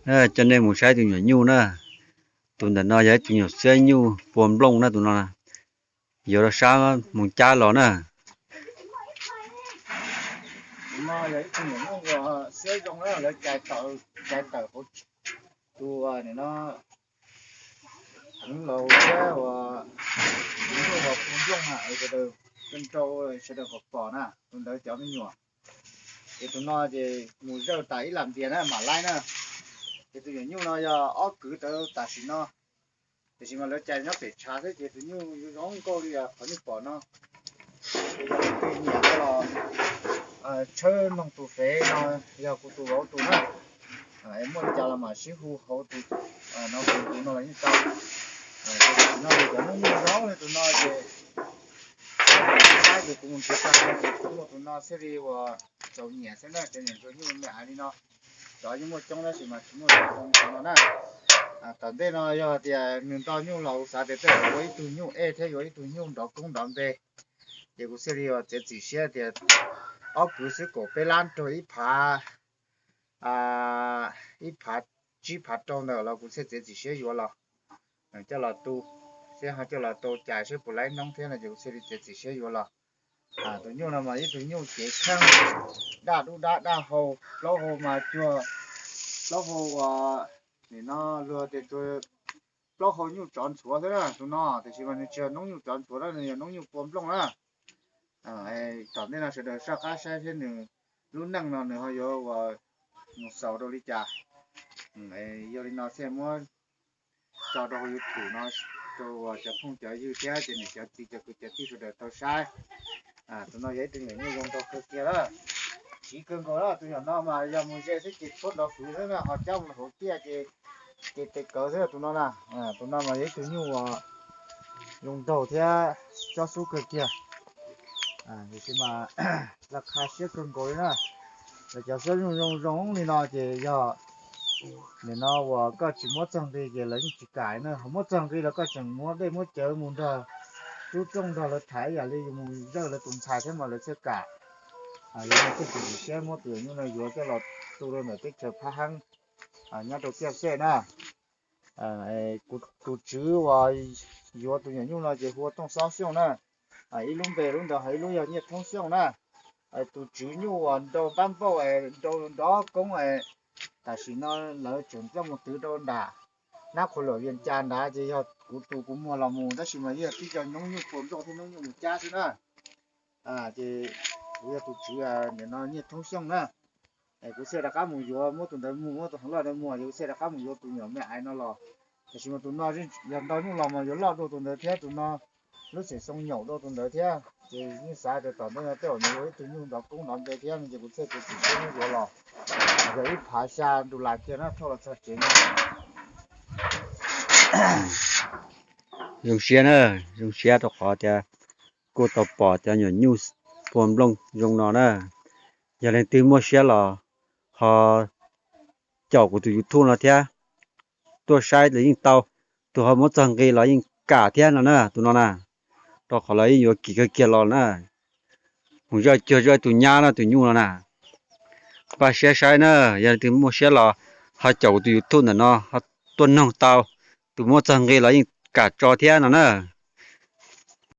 Coj nej mus saib tus nyuam nyuj na. Tus ntawm no yog ib tug nyuam xiab nyuj pua nplooj na tus no. Yuav rau sab Moos Cab los na. Tus no yog ib tug nyuam nyuj uas siab zoo na, lawv cais tawm, cais tawm hauv tus no heev los thiab uas nyuj uas pua nplooj na, sawv daws, kawg nrau sawv daws pom pom na, tus ntawd cov me nyuam. Ces tus no ces mus zawj tas ib lam ntias na mam laib na. Ces tus nyuam nyuj no yog ob kwv tawv tam sim no, tiam sis mas lawv cais nyob pem tshav xwb ces tus nyuj zoo nkauj li qhov nej pom no. Ces yog leej twg nyiam los tshawb noog tus fev no, yog kuv tus vauv tus na. Es muaj li cas los mam sib hu hauv tus no, tus no los yeej tau. Ces tus no yog cov nyuj zoo li tus no ces saib ces kuv mus nrhiav tag ces kuv muaj tus no thiaj li uas txaus nyiam xwb na, cov nyuam ntsuag nyuj me ais li no. Cov yeej muaj coob tab sis mas tsis muaj zoo li no na. Tom ntej no yog tias nws nto nyuj los kuv xav tias tej zaum yuav ib tug nyuj ej thiab yuav ib tug nyuj nrov koob nrov npe. Ces kuv thiaj li uas txiav txim siab tias ob kwv xwb kaum peb lab raug ib phav, ib phav tsib phav rau ntawd los kuv thiaj txiav txim siab yuav los coj los tu, thiab ho coj los tau cais seb puas laib noob thiab no ces kuv thiaj li txiav txim siab yuav los. Tus nyuj no mas ib tug nyuj cev kheej, daj dub dab daj hau, plaub hau mas cuag plaub hau uas nim no luag tias plaub hau nyuj tsov ntxhuav xwb na tus no, tiam sis mas nws tsis yog noob nyuj tsov ntxhuav na, nws yog noob nyuj pua nplooj na. Tom ntej no sawv daws soj qab saib seb nws lub neej no nws ho yuav ua mus xaus rau li cas. Yog li no thiaj muab tso rau hauv YouTube no rau uas cov phooj cov ywg thiab ces niam cov txiv cov kwv cov tij sawv daws tau saib. Tus no yog ib tug nyuam nyuj zoo nraug kawg kiag lawm, siv kawg nkaus lawm. Tus nyuam no mas yog mus ze xwb ces tshuab nrov fwv xwb na, ho cab mus hauv tiaj ces ces tes kawv xwb tus no na. Tus no mas yog ib tug nyuj uas zoo nraug thiab cob xub kawg kiag. Tiam sis mas laj qha siab kawg nkaus li na. Lawv cov siab zoo zoo zoo li no ces yog nim no uas koj tsis muab txog nqi ces lawv yeej tsis kam na, ho muab txog nqi los koj tseem muab dej muab cawv mus nrog rub rooj nrog lawv tham ib yam li yus mus zawj lawv tus ntxhais thiab mas lawv thiaj kam. Yog li thiaj txiav txim siab muab tus nyuj no yuav coj los tu rau ntawm teb chaws Phab Heeb nyob rau Kiaj Xej na. Tus tswv uas yuav tus nyuam nyuj no ces hu ua Tooj Xob Xyooj na. Ib lub npe lub ntawd ho ib lub yog Nyiaj Thoob Xyooj na. Tus tswv nyuj uas nrau nqab npauj nrau nrov koob, tam sim no lawv tseem coj mus twv rau nram Nab Qhuas Luam Vias Cas nrad ces yog kuv tus kuv muag los mus tab sis mas yog tib co noob nyuj pua nplooj thiab noob nyuj mus cab xwb na. Ces kuv yog tus tswv nim no Nyiaj Thoob Xyooj na. Kuv thiaj rov qab mus yuav, muab tus ntawd mus, muab tus heev loj ntawd mus, ces kuv thiaj rov qab mus yuav tus nyuam me aiv no los. Tiam sis mas tus no yog nto nyuj los mas yuav loj dua tus ntawd thiab, tus no lub xeem xoo nyaum dua tus ntawd thiab. Ces yeej xav tias tom ntej no tej zaum nws yuav ib tug nyuj nrov koob nrov npe thiab no ces kuv thiaj txiav txim siab muab yuav los. Yog ib phav xya dollar kiag na, thauj los txog tsev no. Zoo siab na, zoo siab rau qhov tias kuj tau pom cov nyuam nyuj pua nplooj zoo no na. Yog leej twg muaj siab los ho caum kuv tus YouTube no thiab, tuaj saib los yeej tau, tus ho muab txog nqi los yeej kam thiab no na, tus no na, rau qhov lawv yeej yuav kim kawg kiag los na. Mus zoj cuag zoj tus nyab no tus nyuj no na. Npaj siab saib na, yog leej twg muaj siab los ho caum kuv tus YouTube ntawm no ho tuaj noog tau, tus muab txog nqi los yeej kam tso thiab no na.